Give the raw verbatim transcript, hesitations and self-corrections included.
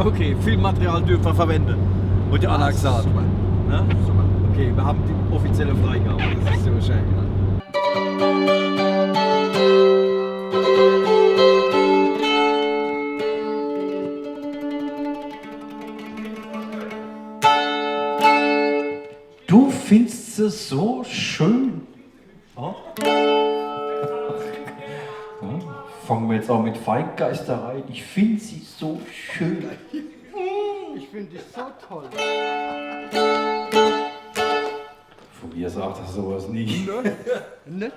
Okay, Filmmaterial dürfen wir verwenden. Und der Anna gesagt. Super. Ne? Super. Okay, wir haben die offizielle Freigabe. Das ist sehr schön. Du findest sie so schön. Ja? Ja, fangen wir jetzt auch mit Feingeisterei. Ich finde sie so schön. Ich finde dich so toll. Von mir sagt er sowas nicht. Ne?